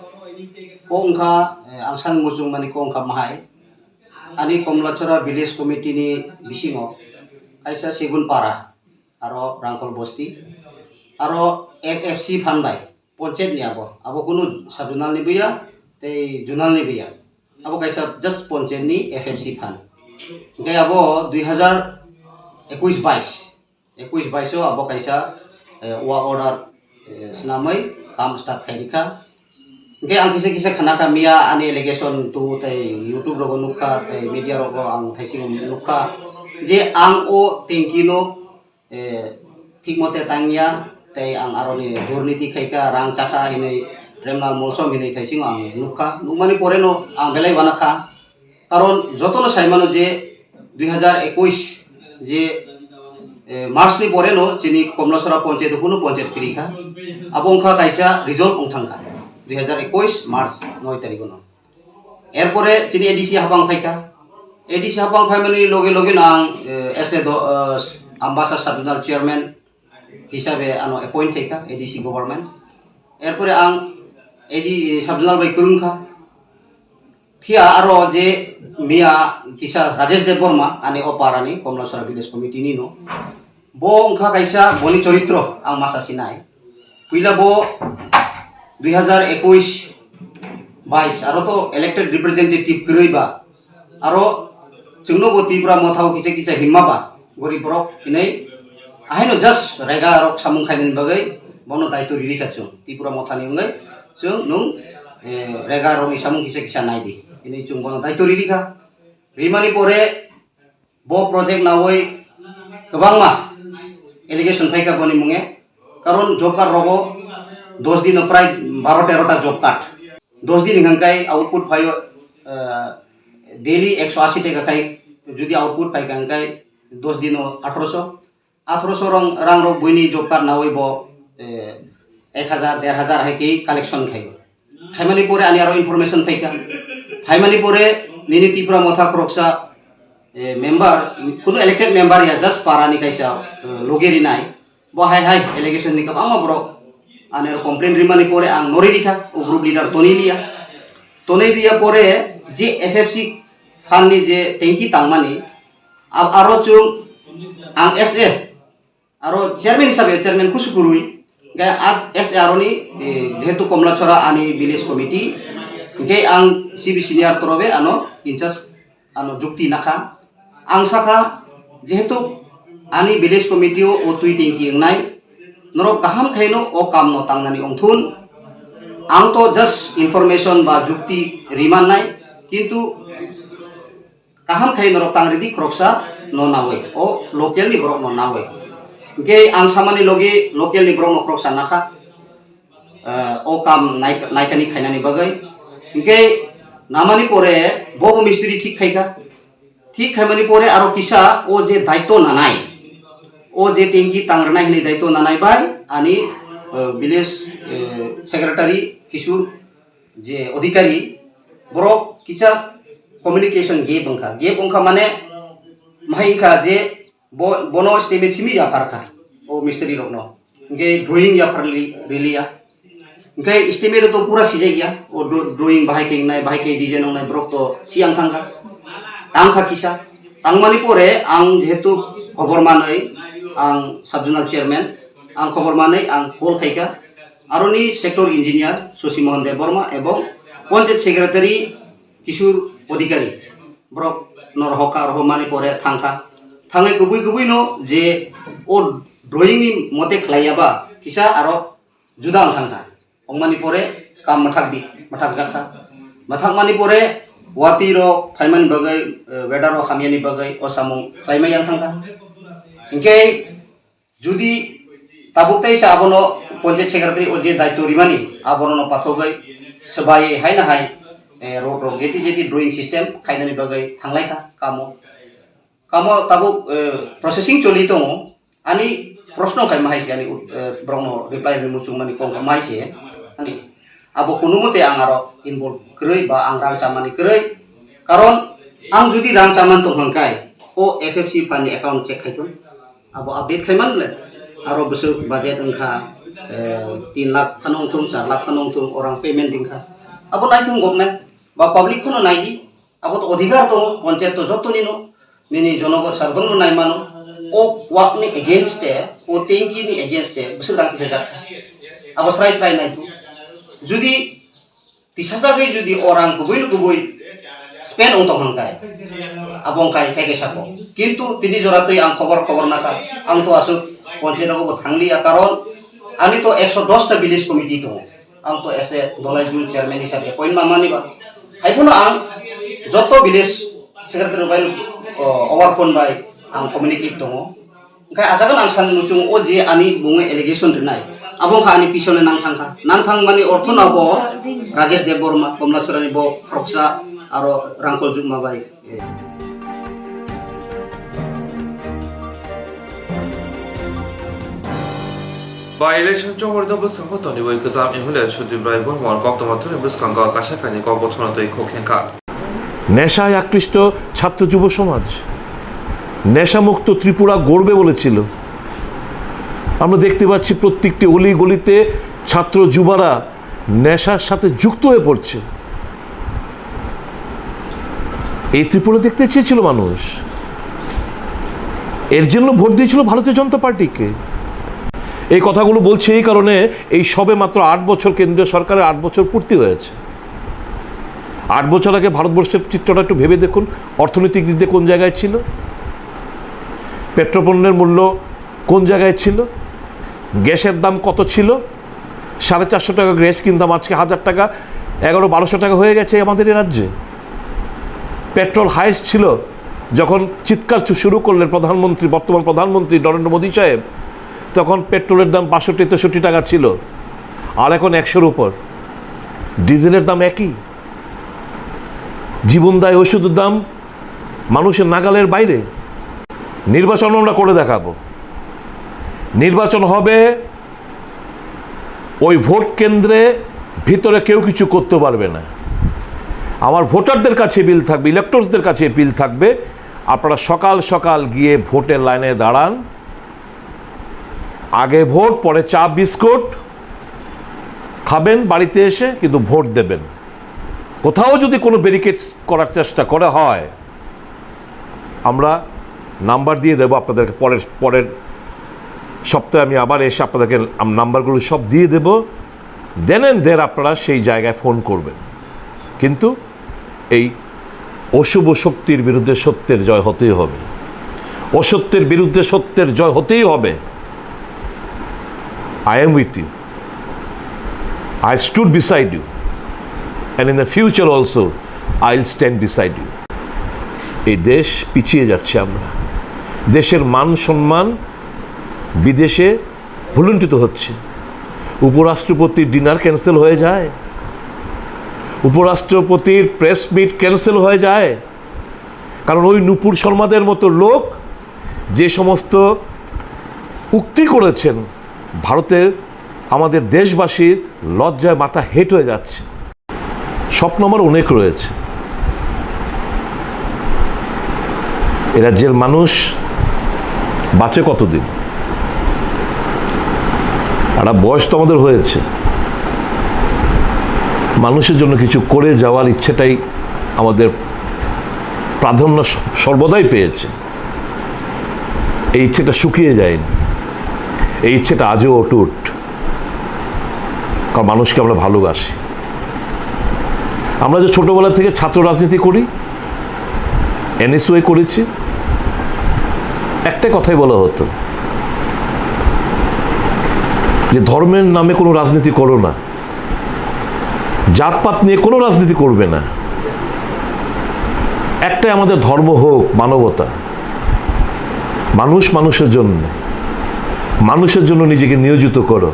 Kok wngkha, eh, ang san muchung mani kok wngkha mahai. Ani Komlachora Village Committee ni bisingo kaisa Segun Para, aro Rangkhol Bosti, aro F F C phan bai, ponchayat ni abo, abo kunu sub-zonal ni buya, tei zonal ni buya. Abo kaisa just ponchayat ni F F C phan. Hingke abo dui hazar ekush bais, ekush bais o abo kaisa, eh, work order, eh, swnamwi kam start khai rikha. Hingke ang kisa kisa khana kha miya ani allegation tu tei YouTube rogo nukha tei media rogo ang thaising nukha je ang o tanki no, eh, thik mote tangya tei ang aroni durniti khaikha, rang chakha hinwi Premlal Molsom hinwi thaising ang nukha. Nukmani pore no ang belai uanakha. Karon jotono saimano je dui hazar ekush je, eh, March ni pore no chini Komlasora ponchayat hunu ponchayat kirikha. Abo wngkha kaisa result wngthangkha dui hazar ekush March noi tarikh no. Erpore chini A D C hapang phaikha. A D C hapang phaimani loge loge no ang, eh, as a do-, eh, Ambasa Sub-Zonal Chairman hisabe ano appoint khaikha A D C government. Erpore ang A D, Sub-Zonal bai kwrwngkha. Phiya aro je miya kisa Rajesh Debbarma, ani o parani Komlasora Village Committee ni no. Bo wngkha kaisa boni choritro ang masa sinai. Puila bo dui hazar ekush bais aro to elected representative kwrwi ba. Aro chwngno bo Tipra Motha o kisa kisa himma ba. Gorib borok hinwi ahaino just rega rok samung khainani bagwi bono daitw riri kha chwng. Tipra Mothani wngwi chwng nwng, eh, rega rokni samung kisa kisa nai di. Hinwi chwng bono daitw riri kha. Rimani pore bo project nawi kwbangma allegation phaikha boni munge. Karon job card rogo dos dino prai baro tero ta job card. Dos din hwnkha khe output phaio, eh, daily ekso asi taka khai jodi output phaikha hwnkhe dos dino athroso. Athroso rang, rang rok buini job card nawi bo, eh, ek hajar, der hajar hai khe collection khai. Khaimani pore ani aro information phaikha. Phaimani pore nini Tipra Motha khoroksa, eh, member, kunu elected member ya, just para ni kaisa, eh, loge rinai. Bo hai hai allegation ni kwbangma borok ani aro complain rimani pore ang nori rikha, o group leader Tony Liya. Tony Liya pore je F F C fund ni je tanki tangmani, ab-, aro chwng ang S A, aro chairman hisabe chairman kusu kurui, hingke as, as aroni, eh, jehetu Komlachora ani village committee, hingke ang C B senior torobe ano in charge ano jukti nakha. Ang sakha, jehetu ani village committee o, o twi tengki wngnai, norok kaham khaino o kam no tangnani ongthun. Ang to just information ba jukti rimannai, kintu kaham khai norok tang ridi khoroksa no nawi, o local ni borok no nawi. Hingke ang samani logi local ni borok no khoroksa nakha, eh, o kam nai-, naikani khainani bagwi. Hingke namani pore bo bo mistri thik khaika. Thik khaimani pore aro kisa o je daitto nanai, o je tengki tang rwnai hinwi daitto nanai bai ani, eh, village, eh, secretary Kishore je odhikari, borok kisa communication gap wngkha. Gap wngkha mane, mahai wngkha je bo, bono statement simi yapharkha o mistri rokno. Hingke drawing yaphar li-, riliya. Hingke estimate to pura sijak ya. O dro-, drawing bahai khe wngnai, bahai khe design wngnai, borok to siyang thangkha. Tangkha kisa. Tangmani pore ang jehetu khobor manwi, ang sub zonal chairman, ang khobor manwi ang call khaikha. Aroni sector engineer Shashi Mohan Debbarma ebong panchayat secretary Kishore Adhikari. Borok no rohorkha, rohormani pore thangkha. Thangwi kubui kubui no je o drawing ni mote khlaiya ba kisa aro juda wng thangkha. Wngmani pore kam mwthak di, mwthak jakha. Mwthakmani pore wati rok phaimani bagwi, eh, weather rok hamyani bagwi o samung khlaimai yang thangkha. Hinkhe judi tabuk teisa abono panchayat secretary o je daityo rimani, abono no pathogwi swbai hai na hai, eh, road rok jeti jeti drawing system khainani bagwi thanglaikha kamo. Kamo tabuk, eh, processing choli tongo. Ani proshno khai mahai se ani, eh, borokno reply rwni muchungmani kong khai mahai se ani. Abo kunu mote ang aro involve kwrwi ba ang rang chamani kwrwi. Karon ang judi rang chaman tong hwn kai, o F F C phan ni account check khai thung. Abo update khai man le. Aro bwswk budget wngkha, eh, tin lakh phano wngthung, char lakh phano wngthung, orang payment wngkha. Abo naithung government ba public phano naidi. Abo to odhikar tongo, panchayat to joto nino, nini jonogo sarodon no naimano. O wak ni against te, o tengki ni against te, bwswk rang tisajak. Abo srai srai naithung. Judi tisajagwi judi o rang kubui no kubui spend wng tong hwn kai, abo wng kai teke sako. Kintu tini jora twi ang khobor khobor nakha, ang to aswk panchayat rogo bo thangliya, karon ani to ekso dos ta village committee tongo. Ang to as a Dolai Jun chairman hisabe appoint ma mani ba. Hai phano ang joto village secretary bai, o, over phone bai ang communicate tongo. Hingkhe ajagan ang sani muchungo o je ani bungo allegation rinai. Abo wngkha ani pisone nang thangkha. Nang thangmani ortho no bo Rajesh Debbarma, Komlachorani bo khoroksa aro Rangkhol Jukma bai. By-election chongmani bwskango tonibai kwcham M L A Sudip Rai Bormor koktwma tubuni bwskango kaisa kainwi kokbothorno twi khuk khengkha. নেশায় আকৃষ্ট ছাত্র যুব সমাজ, নেশামুক্ত ত্রিপুরা গড়বে বলেছিল। আমরা দেখতে পাচ্ছি প্রত্যেকটি অলি গলিতে ছাত্র যুবারা নেশার সাথে যুক্ত হয়ে পড়ছে। এই ত্রিপুরা দেখতে চেয়েছিল মানুষ, এর জন্য ভোট দিয়েছিল ভারতীয় জনতা পার্টিকে। এই কথাগুলো বলছি এই কারণে, এই সবে মাত্র আট বছর, কেন্দ্রীয় সরকারের আট বছর পূর্তি হয়েছে। আট বছর আগে ভারতবর্ষের চিত্রটা একটু ভেবে দেখুন, অর্থনৈতিক দিক দিয়ে কোন জায়গায় ছিল, পেট্রোপণ্যের মূল্য কোন জায়গায় ছিল, গ্যাসের দাম কত ছিল। সাড়ে চারশো টাকা গ্যাস কিনতাম, আজকে হাজার টাকা, এগারো বারোশো টাকা হয়ে গেছে আমাদের এই রাজ্যে। পেট্রোল হায়েস্ট ছিল যখন চিৎকার শু-, শুরু করলেন প্রধানমন্ত্রী, বর্তমান প্রধানমন্ত্রী নরেন্দ্র মোদী সাহেব, তখন পেট্রোলের দাম বাষট্টি তেষট্টি টাকা ছিল, আর এখন একশোর উপর। ডিজেলের দাম একই। জীবন দায় ওষুধের দাম মানুষের নাগালের বাইরে। নির্বাচন আমরা করে দেখাবো। নির্বাচন হবে, ওই ভোট কেন্দ্রে ভিতরে কেউ কিছু করতে পারবে না। আমার ভোটারদের কাছে বিল থাকবে, ইলেক্টরসদের কাছে বিল থাকবে, আপনারা সকাল সকাল গিয়ে ভোটের লাইনে দাঁড়ান। আগে ভোট, পরে চা বিস্কুট খাবেন বাড়িতে এসে, কিন্তু ভোট দেবেন। কোথাও যদি কোনো ব্যারিকেডস করার চেষ্টা করা হয়, আমরা নাম্বার দিয়ে দেবো আপনাদেরকে পরের, পরের সপ্তাহে আমি আবার এসে আপনাদেরকে আম-, নাম্বারগুলো সব দিয়ে দেব। দেন অ্যান্ড দের আপনারা সেই জায়গায় ফোন করবেন। কিন্তু এই অশুভ শক্তির বিরুদ্ধে সত্যের জয় হতেই হবে। অসত্যের বিরুদ্ধে সত্যের জয় হতেই হবে। I am with you. I stood beside you. And in the future also, I'll stand beside you. এই দেশ পিছিয়ে যাচ্ছে আমরা। দেশের মান সম্মান বিদেশে ভূলুণ্ঠিত হচ্ছে। উপরাষ্ট্রপতির ডিনার ক্যান্সেল হয়ে যায়, উপরাষ্ট্রপতির প্রেস মিট ক্যান্সেল হয়ে যায়, কারণ ওই নুপুর শর্মাদের মতো লোক যে সমস্ত উক্তি করেছেন, ভারতের আমাদের দেশবাসীর লজ্জায় মাথা হেট হয়ে যাচ্ছে। স্বপ্ন আমার অনেক রয়েছে। এ রাজ্যের মানুষ বাঁচে কতদিন? একটা বয়স তো আমাদের হয়েছে। মানুষের জন্য কিছু করে যাওয়ার ইচ্ছেটাই আমাদের প্রাধান্য স-, সর্বদাই পেয়েছে। এই ইচ্ছেটা শুকিয়ে যায়নি, এই ইচ্ছেটা আজও অটুট, কারণ মানুষকে আমরা ভালোবাসি। আমরা যে ছোটবেলা থেকে ছাত্র রাজনীতি করি, এনএসওয়ে করেছি, একটা কথাই বলা হতো যে ধর্মের নামে কোনো রাজনীতি করো না, জাতপাত নিয়ে কোনো রাজনীতি করবে না। একটাই আমাদের ধর্ম হোক মানবতা, মানুষ মানুষের জন্য, মানুষের জন্য নিজেকে নিয়োজিত করো।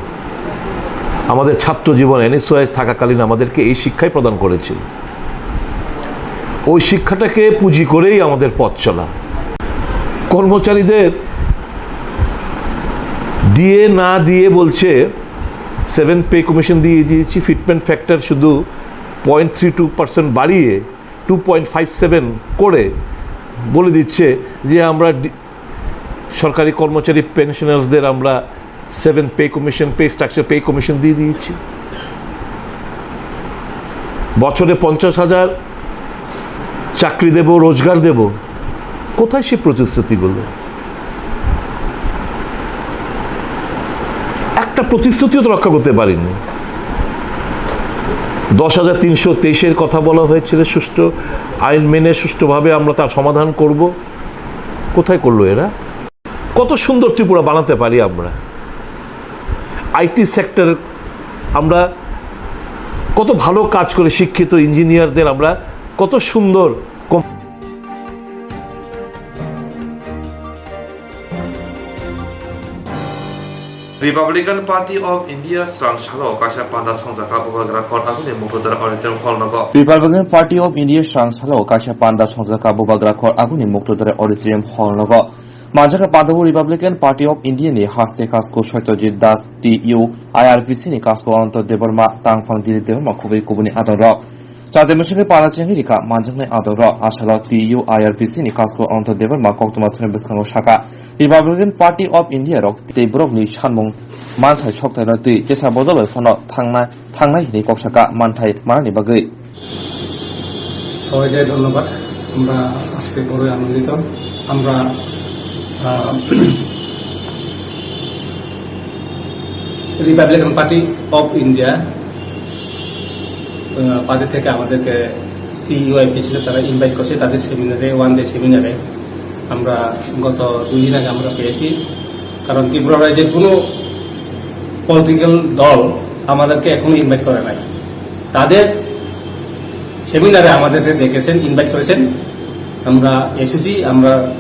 আমাদের ছাত্র জীবন এনএসওয়াই থাকাকালীন আমাদেরকে এই শিক্ষাই প্রদান করেছিল। ওই শিক্ষাটাকে পুঁজি করেই আমাদের পথ চলা। কর্মচারীদের দিয়ে না দিয়ে বলছে, সেভেন্থ পে কমিশন দিয়ে দিয়েছি, ফিটমেন্ট ফ্যাক্টর শুধু পয়েন্ট থ্রি টু পার্সেন্ট বাড়িয়ে টু পয়েন্ট ফাইভ সেভেন করে বলে দিচ্ছে যে আমরা ডি-, সরকারি কর্মচারী, পেনশনার্সদের আমরা seventh pay commission, pay structure, pay commission দিয়ে দিয়েছি। বছরে পঞ্চাশ হাজার চাকরি দেব, রোজগার দেব। কোথায় সেই প্রতিশ্রুতিগুলো? একটা প্রতিশ্রুতিও তো রক্ষা করতে পারিনি। দশ হাজার তিনশো তেইশের কথা বলা হয়েছিল, সুষ্ঠু আইন মেনে সুষ্ঠুভাবে আমরা তার সমাধান করব। কোথায় করলো এরা? কত সুন্দর ত্রিপুরা বানাতে পারি আমরা। আইটি সেক্টর, আমরা কত ভালো কাজ করে, শিক্ষিত ইঞ্জিনিয়ারদের আমরা কত সুন্দর কম- Republican Party of India srang salo kaisa panda songjakha Bubagra Khor Aguni Muktotra Auditorium Hall nogo. Republican Party of India srang salo kaisa panda songjakha Bubagra Khor Aguni Muktotra Auditorium Hall nogo. Manjakha panda o Republican Party of India ni haste kasku Satyajit Das, T U I R P C ni kasku Ananta Debbarma, tangphang Dilip Debbarma khobwi kubuni adongrok. Chate mwswkhe panda chengwi rikha manjaknai adongrok. Asalo T U I R P C ni kasku Ananta Debbarma koktwma thani bwskango sakha, Republican Party of India rok tei borokni sanmung manthai soktaino twi jesa bodol bai phano thangnai, thangnai hinwi kok sakha manthai manani bagwi. সবাইকে ধন্যবাদ। আমরা আজকে বড়ই আনন্দিত। আমরা, আহ, Republican party of India, আহ, পার্টি থেকে আমাদেরকে টিইউআইপি ছিল, তারা ইনভাইট করছে তাদের সেমিনারে, ওয়ান ডে সেমিনারে। আমরা গত দুই দিন আগে আমরা পেয়েছি, কারণ ত্রিপুরা রাজ্যের কোনো পলিটিক্যাল দল আমাদেরকে এখনো ইনভাইট করে নাই। তাদের সেমিনারে আমাদেরকে ডেকেছেন, ইনভাইট করেছেন, আমরা এসেছি, আমরা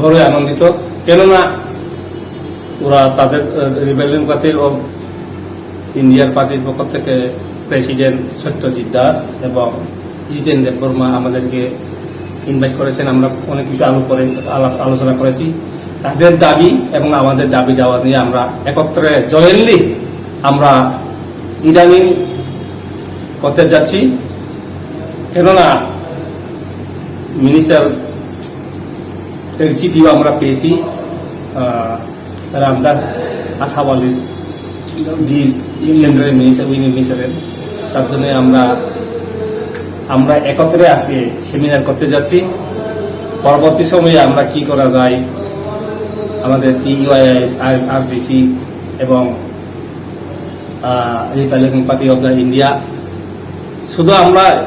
বড়ই আনন্দিত। কেননা ওরা তাদের, আহ, রিপাবলিকান পার্টির ও ইন্ডিয়ার পার্টির পক্ষ থেকে প্রেসিডেন্ট সত্যজিৎ দাস এবং জিতেন দেববর্মা আমাদেরকে ইনভাইট করেছেন। আমরা অনেক কিছু আলো করে আলাপ আলোচনা করেছি। তাদের দাবি এবং আমাদের দাবি দাওয়া নিয়ে আমরা একত্রে জয়েন্টলি আমরা ইদানিং করতে যাচ্ছি। কেননা মিনিস্টার এর চিঠিও আমরা পেয়েছি, আহ, রামদাস আথাওয়ালির, জি, সেন্ট্রাল মিনিস্টার, উইনি মিনিস্টারের। তার জন্য আমরা, আমরা একত্রে আজকে সেমিনার করতে যাচ্ছি। পরবর্তী সময়ে আমরা কি করা যায়, আমাদের টিইউআইআই, আরপিসি এবং Republican party of the India, শুধু আমরা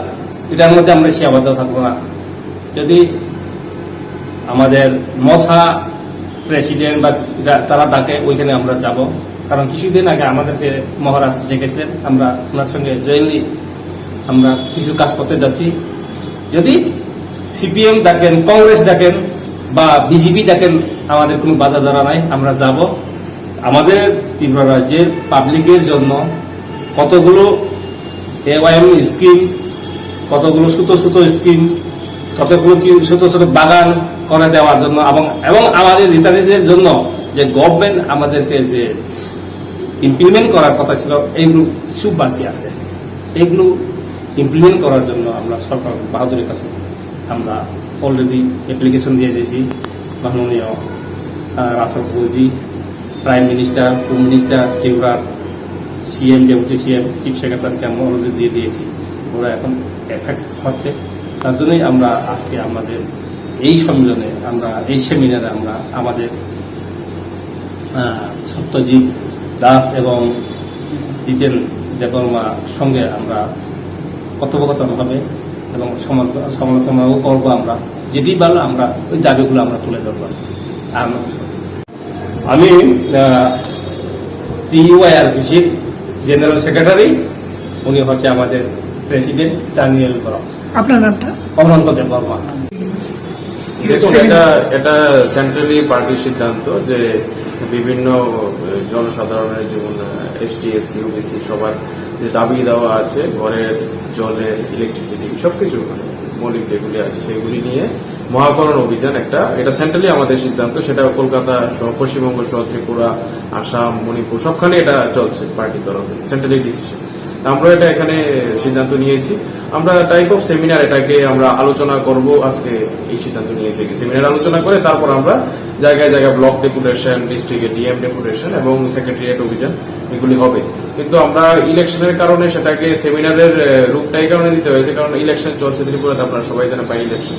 এটার মধ্যে আমরা সীমাবদ্ধ থাকবো না। যদি আমাদের মথা প্রেসিডেন্ট বা যা-, তারা ডাকে, ওইখানে আমরা যাব। কারণ কিছুদিন আগে আমাদেরকে মহারাজ ডেকেছিলেন, আমরা ওনার সঙ্গে জয়েন্টলি আমরা কিছু কাজ করতে যাচ্ছি। যদি সিপিএম ডাকেন, কংগ্রেস ডাকেন বা বিজেপি ডাকেন, আমাদের কোনো বাধা ধরা নাই, আমরা যাব। আমাদের ত্রিপুরা রাজ্যের পাবলিকের জন্য কতগুলো এওয়াইএম স্কিম, কতগুলো ছোট ছোট স্কিম, কতগুলো কি ছোট ছোট বাগান করে দেওয়ার জন্য এবং, এবং আমাদের রিটায়ারিজের জন্য যে গভর্নমেন্ট আমাদেরকে যে ইমপ্লিমেন্ট করার কথা ছিল, এইগুলো কিছু বাকি আছে। এইগুলো ইমপ্লিমেন্ট করার জন্য আমরা সরকার বাহাদুরের কাছে আমরা অলরেডি অ্যাপ্লিকেশন দিয়ে দিয়েছি মাননীয়, আহ, রাফেল প্রভুজি, প্রাইম মিনিস্টার, হোম মিনিস্টার, ত্রিপুরার সিএম, ডেপুটি সিএম, চিফ সেক্রেটারিকে আমরা অলরেডি দিয়ে দিয়েছি। ওরা এখন এফেক্ট হচ্ছে, তার জন্যই আমরা আজকে আমাদের এই সম্মেলনে, আমরা এই সেমিনারে আমরা আমাদের, আহ, সত্যজিৎ দাস এবং জিতেন দেববর্মার সঙ্গে আমরা কথোপকথন হবে এবং সমালোচ-, সমালোচনাও করবো আমরা। যেটি ভালো আমরা ওই দাবিগুলো আমরা তুলে ধরবো। আর আমি, আহ, টিইউআইআরপিসির জেনারেল সেক্রেটারি, উনি হচ্ছে আমাদের প্রেসিডেন্ট দানিয়েল বরক। আপনার নামটা? অনন্ত দেববর্মা। দেখুন, সেমিনার। এটা, এটা সেন্ট্রালি পার্টির সিদ্ধান্ত যে বিভিন্ন, আহ, জনসাধারণের, যেমন এসটি, এসসি, ওবিসি, সবার যে দাবি দাওয়া আছে, ঘরের, জলের, ইলেকট্রিসিটি, সবকিছু, মানে, মৌলিক যেগুলি আছে সেগুলি নিয়ে মহাকরণ অভিযান একটা, এটা সেন্ট্রালি আমাদের সিদ্ধান্ত। সেটা কলকাতা সহ, পশ্চিমবঙ্গ সহ, ত্রিপুরা, আসাম, মণিপুর, সবখানে এটা চলছে পার্টির তরফে, সেন্ট্রালি ডিসিশন। আমরা এটা এখানে সিদ্ধান্ত নিয়েছি। আমরা টাইপ অফ সেমিনার, এটাকে আমরা আলোচনা করব আজকে, এই সিদ্ধান্ত নিয়েছি। সেমিনার আলোচনা করে তারপর আমরা জায়গায় জায়গায় ব্লক ডেপুটেশন, ডিস্ট্রিক্টে ডিএম ডেপুটেশন এবং সেক্রেটারিয়েট অভিযান, এগুলি হবে। কিন্তু আমরা ইলেকশনের কারণে সেটাকে সেমিনারের, আহ, রূপটা এই কারণে দিতে হয়েছে, কারণ ইলেকশন চলছে ত্রিপুরাতে, আপনারা সবাই জানেন, বাই ইলেকশন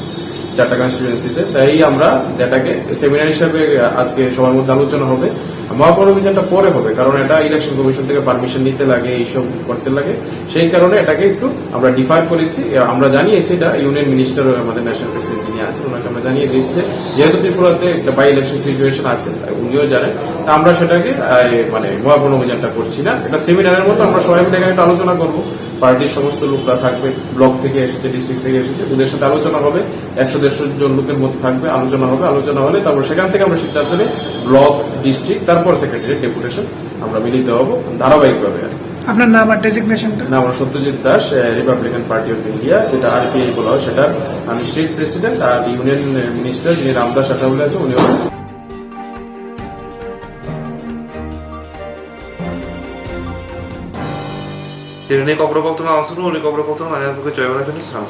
চারটা কনস্টিটিউয়েন্সিতে। তাই আমরা যেটাকে সেমিনার হিসাবে, আহ, আজকে সবার মধ্যে আলোচনা হবে। মহাকরণ অভিযানটা পরে হবে, কারণ এটা ইলেকশন কমিশন থেকে পারমিশন নিতে লাগে, এইসব করতে লাগে। সেই কারণে এটাকে একটু আমরা ডিফার করেছি। আমরা জানিয়েছি এটা ইউনিয়ন মিনিস্টার, আমাদের ন্যাশনাল প্রেসিডেন্ট যিনি আছেন, ওনাকে আমরা জানিয়ে দিয়েছি যে যেহেতু ত্রিপুরাতে একটা বাই ইলেকশন সিচুয়েশন আছে, উনিও জানেন। তা আমরা সেটাকে, আহ, মানে, মহাকরণ অভিযানটা করছি না, এটা সেমিনারের মতো আমরা সবাই মিলে এখানে একটা আলোচনা করবো। পার্টির সমস্ত লোকরা থাকবে, ব্লক থেকে এসেছে, ডিস্ট্রিক্ট থেকে এসেছে, ওদের সাথে আলোচনা হবে, একশো দেড়শো জন লোকের মতো থাকবে, আলোচনা হবে। আলোচনা হলে তারপর সেখান থেকে আমরা সিদ্ধান্ত নিই, ব্লক, ডিস্ট্রিক্ট, তারপর সেক্রেটারি ডেপুটেশন আমরা মিলিত হব ধারাবাহিকভাবে আর কি। আপনার নাম আর ডেজিগনেশনটা? নাম আমার সত্যজিৎ দাস, আহ, রিপাবলিকান পার্টি অফ ইন্ডিয়া, যেটা আরপিআই বলা হয়, সেটার আমি স্টেট প্রেসিডেন্ট। আর ইউনিয়ন, আহ, মিনিস্টার যিনি রামদাস আঠাউল্লে আছে, উনি হলেন Tini ni kobor koktwma ang sunu, uni kobor koktwma nang yakni bagwi joy bai kheno swnam.